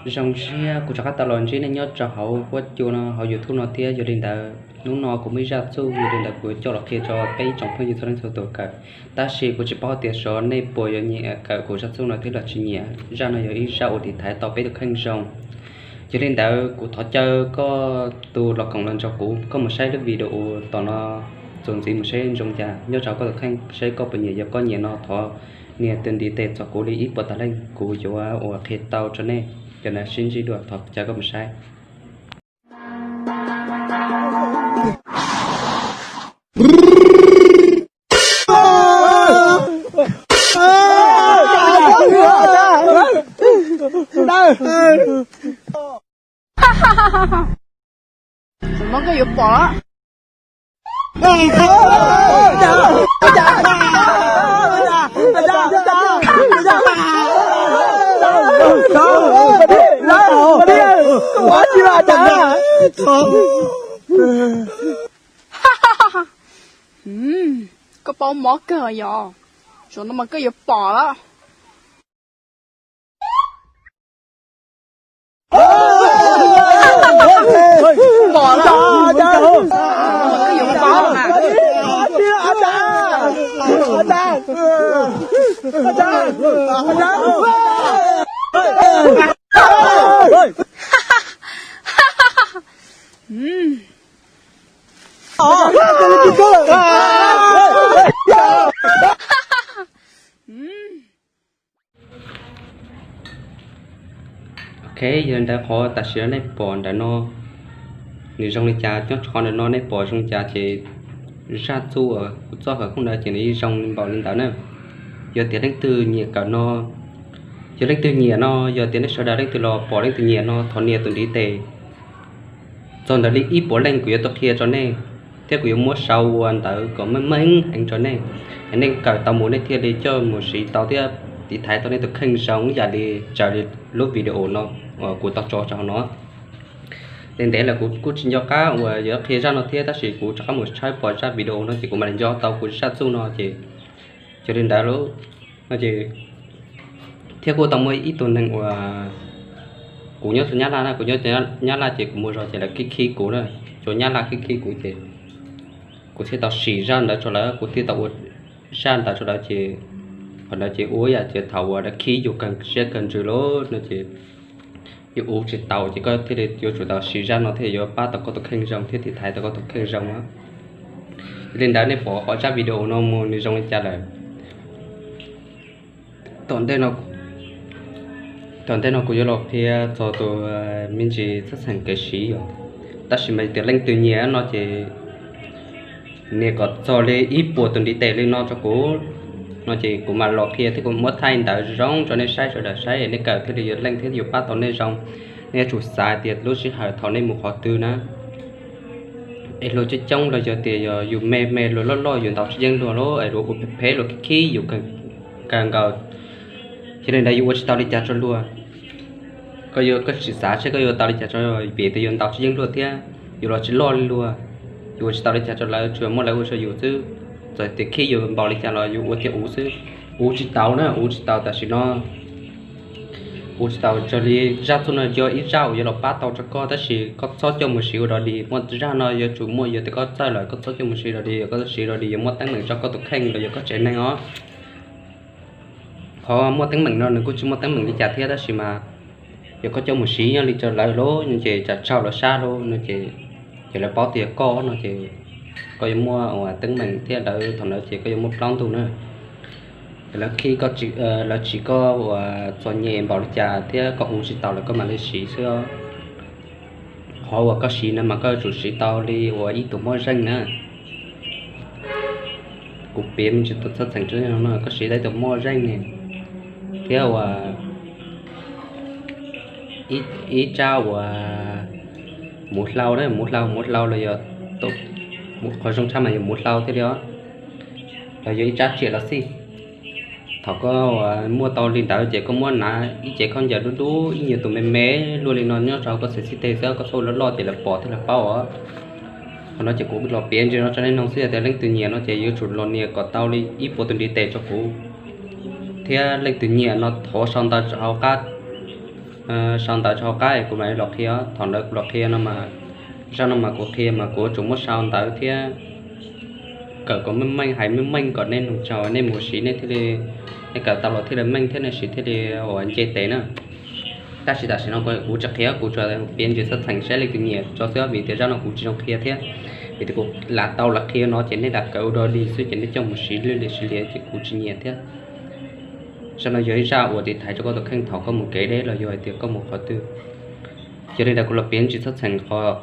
Zoo siab kuv rov qab tau los ntsib nej nyob rau hauv huab cua no, hauv YouTube no thiab. Yog li ntawd hnub no kuv muaj ib zaj txuj, yog li ntawd kuv yuav coj los qhia rau peb ib tsoom phooj ywg txhua leej txhua tus kawm. Tab sis kuv tsis paub tias xyov nej puas yuav nyiam kawm kuv zaj txuj no thiab los tsis nyiam. Zaj no yog ib zaj uas tiv thaiv tau peb tus kheej zoo. Yog li ntawd kuv thov caw koj tus los koom los nrog kuv, koj mus saib lub video tom no txuas ntxiv mus saib zoo cas nyob rau koj tus kheej, saib koj puas nyiam. Yog koj nyiam no thov nias tus ntiv tes txog kuv li ib puas tawm leej, kuv yuav ua qhia tau rau nej. Cov no sib ntsib dua, thov caw koj mus saib. Kuv muab koj yuav pom. Koj paub mob kawg yog, zaum no mas koj yuav pom lawm. Pom lawm. Koj yuav pom mas. Ok, yog li ntawd qhov tam sim no nej pom ntawm no nws zoo li cas, nyob rau qhov ntawm no nej pom zoo li cas ces zaj txuj uas kuv txoj khawv koob ntawd ces nws yeej zoo npaum li ntawd na. Yog tias leej twg nyiam kawm no, yog leej twg nyiam no, yog tias nej sawv daws leej twg los pom leej twg nyiam no thov nias tus ntiv tes txog ntawm li ib puas leej, kuv yuav tuaj qhia rau nej, thiab kuv yuav muab sau ua ntawv kom meej meej heev rau nej. Es nej kawm tau mus nej thiaj li coj mus siv tau thiab tiv thaiv tau nej tus kheej zoo ib yam li raws li lub video no uas kuv tau tso rau hauv no. Ntev ntev lawm kuv kuj tsis nco qab uas yuav qhia zaj no thiab, tab sis kuv rov qab mus tshawb pom zaj video no ces kuv mam li nco tau kuv zaj txuj no ces yog li ntawd lawm no ces thiab kuj tau muaj ib tug neeg uas kuv nyob rau Nyab Laj na, kuv nyob Nyab Laj ces kuv mus zog ces lawv khib khib kuv na, cov Nyab Laj khib khib kuv ces kuv thiaj tau sim zaj ntawd rau lawv, kuv thiaj tau ua zaj ntawd rau lawv ces qhov ntawd ces ua yam ces thaum uas lawv khib yus kawg siab kawg ntsws lawm no ces yus ua tsis tau ces koj thiaj li yuav tsum tau siv zaj no thiaj yuav pab tau koj tus kheej zoo thiab tiv thaiv tau koj tus kheej zoo na. Yog li ntawd nej pom qhov zaj video no mus nws zoo li cas lawm. Tom ntej no, tom ntej no kuv yuav los qhia txog tus me ntsis txheej txheem kev siv yom. Tab sis mas tias leej twg nyiam no ces nias kom txog li ib puas tus ntiv tes li no rau kuv no ces kuv mam los qhia thiab kuv muab thaij ntawv zoo rau nej saib sawv daws saib es nej kawm thiaj li yuav leej thiab yuav pab tau nej zoo. Nej yuav tsum xav tias lub sij hawm thaum nej mus qhov twg na es luag coob coob los yog tias yog yus me me luag loj loj yus ntaus tsis yeej luag lawm es luag ua phem phem luag khib khib yus kawg nkaus, yog li ntawd yus ua tsis tau li cas rau luag. Koj yuav, koj tsis xav seb koj yuav tau li cas rau, vim tias yus ntaus tsis yeej luag thiab yus los tsis loj li luag. Yus ua tsis tau li cas rau lawv, tsuas muab lawv ua rau yus xwb. Txawm tias khib yus npaum li cas los yus ua tiag uv xwb. Uv tsis tau na, uv tsis tau tam sim no. Uv tsis tau, raws li zaj txuj no yog ib zaj uas yuav los pab tau rau koj, tab sis koj txhob coj mus siv ua dog dig. Muaj zaj no yuav tsum muaj, yog tias koj txawj lawm koj txhob coj mus siv dog dig, yog koj siv dog dig yuav muaj teeb meem rau koj tus kheej los yog koj tsev neeg os. Qhov muaj teeb meem no nws kuj tsis muaj teeb meem li cas thiab, tab sis mas yog koj coj mus siv nyob li rau lawv lawm no ces tsam tsaug lawv sab lawm no ces, ces lawv paub tias koj no ces koj yuav muaj teeb meem thiab lawv thaum ntawd ces koj yuav muaj plaub ntug na. Lawv khib koj, lawv tsim koj uas txom nyem npaum li cas thiab koj uv tsis tau lawm koj mam li siv xwb. Qhov uas koj siv no mas koj yuav tsum siv tau li uas ib tug moj zeej na. Kuv piav me ntsis tus txheej txheem no, koj siv tau ib tug moj zeej ne, thiab uas ib tsab uas muv hlau na, muv hlau, muv hlau los yog, qhov zoo tshaj mas yog muv hlau thiaj li os, los yog ib tsab tsiam los xij. Thaum koj muaj tau li ntawd ces koj muab hnav ib cev khaub ncaws dub dub ib nyuag tus me me luaj li no nyob rau hauv koj xev xib teg xwb, koj txhob ua loj loj ces lawv pom thiab lawv paub os. Qhov no ces kuv los piav ntsis no rau nej mloog xwb, yog tias leej twg nyiam no ces yuav tsum los nias kom tau li ib puas tus ntiv tes rau kuv, thiab leej twg nyiam no thov sau ntawv rau hauv qab Sau ntawv rau hauv qab kuv mam li los qhia. Thaum ntawd kuv los qhia no mas, zaj no mas kuv qhia mas kuv yuav tsum muab sau ntawv thiab kawm kom meej meej, hais meej meej kom nej mloog tau, nej mus siv nej thiaj li, nej kawm tau los thiaj li meej thiab nej siv thiaj li ua nce tes na. Tab sis tam sim no kuv tsis qhia, kuv tsuas piav ntsis txheej txheem saib leej twg nyiam tso xwb, vim tias zaj no kuv tsis zoo qhia thiab. Vim tias kuv lam tau lam qhia no ces nej lam kawm ua dog dig xwb ces nej coj mus siv lwj li siv liam ces kuv tsis nyiam thiab. Zaj no yog ib zaj uas tiv thaiv rau koj tus kheej thaum koj mus kev deb los yog hais tias koj mus qhov twg. Yog li ntawd kuv los piav ntsis txheej txheem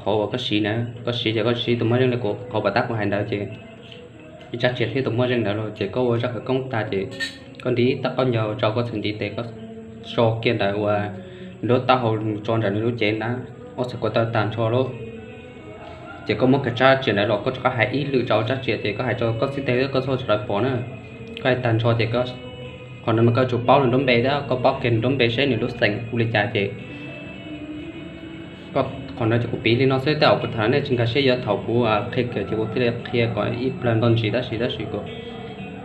qhov uas koj siv na, koj siv ces koj siv tus moj zeej li kuv qhov pas tab kuv hais ntawd ces ib tsab tsia thiab tus moj zeej ntawd los ces koj ua zaj khawv koob tag ces koj nti ib tab qaub ncaug rau koj txhais ntiv tes, koj so kiag ntawd uas nruab taub hau mus tso nram nws lub cev na, ob txhais ko taw tag nrho lauj. Ces koj muab kiag tsab tsia ntawd los koj rov qab hais ib lwm rau tsab tsia ces koj hais rau koj xib teg koj txhob sawv daws pom na. Koj hais tag nrho ces qhov ntawd mas koj yuav tsum paub nws lub npe thiab koj paub kiag nws lub npe seb nws lub xeem hu li cas ces qhov no ces kuv piav li no xwb, tej zaum kuv tham nej tsis nkag siab, yog thaum kuv qhia kawm ces kuv thiaj li qhia kom ib plawg nto ntsis tab sis, tab sis kuv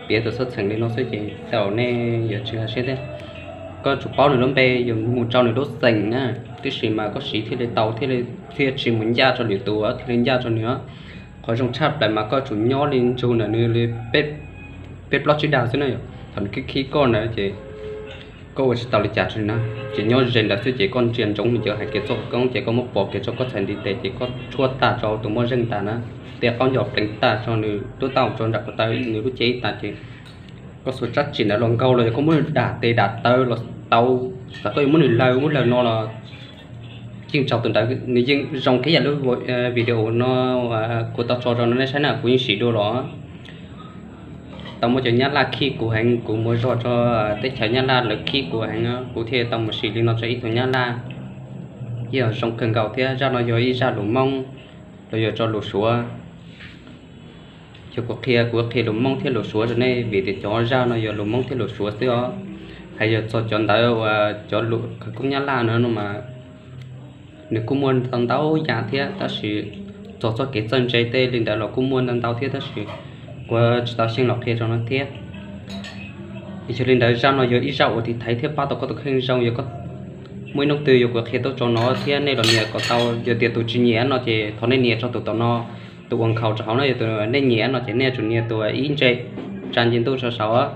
piav tus txheej txheem li no xwb ces tej zaum nej yuav tsis nkag siab thiab. Koj yuav tsum paub nws lub npe, yuav mus rau nws lub xeem na, tib si mas koj siv thiaj li tau, thiaj li thiaj tsis mus ncaj rau lwm tus, thiaj li ncaj rau nws. Qhov zoo tshaj plaws mas koj yuav tsum nyob li ntsug ntawm nws li peb plaub tsib dag xwb na yom. Thaum nws khib khib koj ntawd ces koj ua tsis tau li cas rau nws na, ces nyob ze ntawd xwb ces koj ntsia ntsoov nws cov hais kev txoj khawv koob ces koj muab pom kiag rau koj txhais ntiv tes ces koj tshuab tag rau tus moj zeej tas na, tej qaub ncaug pleev tag rau nws lub taub hau tso nram ko taw nws lub cev tas ces koj xuas tsab tsia ntawd los nkaug los yog koj muab nws dam tes dam taw los tau, txawm koj yuav muab nws lawv ub lawv no los yeej tsaug tus ntawd, nws yeej zoo kiag yam lub video no kuv tau tso rau nej saib na, kuv yeej siv dua los tau muaj cov Nyab Laj khib kuv heev, kuv mus zog rau teb chaws Nyab Laj lawv khib kuv heev, kuv thiaj tau mus siv li no rau ib tug Nyab Laj. Yeej zoo kawg nkaus thiab, zaj no yog ib zaj lus Hmoob los yog rau lus Suav. Yog kuv qhia, kuv qhia lus Hmoob thiab lus Suav rau nej vim tias cov zaj no yog lus Hmoob thiab lus Suav xwb os. Hais yog txog cov ntawd uas cov lus khawv koob Nyab Laj no no mas nws kuj muaj ntau ntau yam thiab, tab sis txog txoj kev txawj ntse tej li ntawd los kuj muaj ntau ntau thiab, tab sis kuv tsis tau xyeej los qhia rau no thiab. Yog li ntawd zaj no yog ib zaj uas tiv thaiv thiab pab tau koj tus kheej zoo, yog koj muaj ib hnub twg yog kuv qhia tuaj tso no thiab nej los nias kom tau, yog tias tus tsis nyiam no ces thov nej nias tso tus tom no, tus uas nkhaus rau hauv no, yog tus nej nyiam no ces nej yuav tsum nias tus ib ntse tsa nce ntuj rau saud.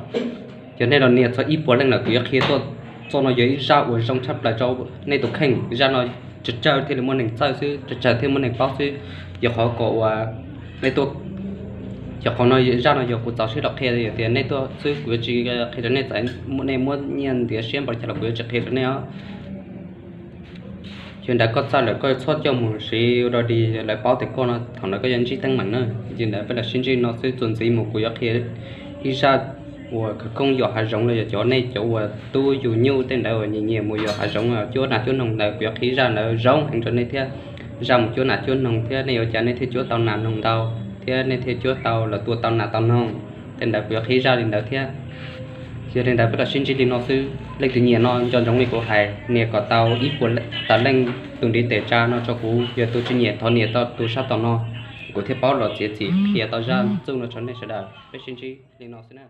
Yog nej los nias txog ib puas leej lawm kuv yuav qhia tuaj. Txoj no yog ib zaj uas zoo tshaj plaws rau nej tus kheej, zaj no tsawg tsawg thiaj li muaj neeg txawj xwb, tsawg tsawg thiaj muaj neeg paub xwb. Yog qhov kom uas nej tuaj, yog qhov no zaj no yog kuv txaus siab los qhia, yog tias nej tuaj xwb kuv yuav tsis qhia rau nej, txawm nej muab nyiaj ntiav siab npaum li cas los kuv yuav tsis qhia rau nej os. Yog ntawd koj txawj lawm koj txhob coj mus siv ua dog dig, lawv paub tias koj no thaum ntawd koj yuav ntsib teeb meem na. Yog ntawd peb los sib ntsib no xwb, txuas ntxiv mus kuv yuav qhia ib zaj uas khawv koob yos hav zoov los yog cov nej cov uas tub yug nyuj tej ntawd uas nyiam nyiam mus yos hav zoov cuab nas cuab noog ntawd, kuv yuav qhia ib zaj ntawd zoo heev rau nej thiab. Zaj mus cuab nas cuab noog thiab nej yuav cas nej thiaj cuab tau nas noog ntau, thiab nej thiaj cuab tau los tua tau nas tau noog. Tej ntawd kuv yuav qhia ib zaj li ntawd thiab. Yog li ntawd peb los sib ntsib li no xwb, leej twg nyiam no nco ntsoov li kuv hais, nias kom tau ib puas tas leej tus ntiv tes tsa no rau kuv, yog tus tsis nyiam thov nias tau tus sab tom no, kuv thiaj paub los txiav txim qhia tau zaj txuj no rau nej sawv daws. Peb sib ntsib li no xwb na.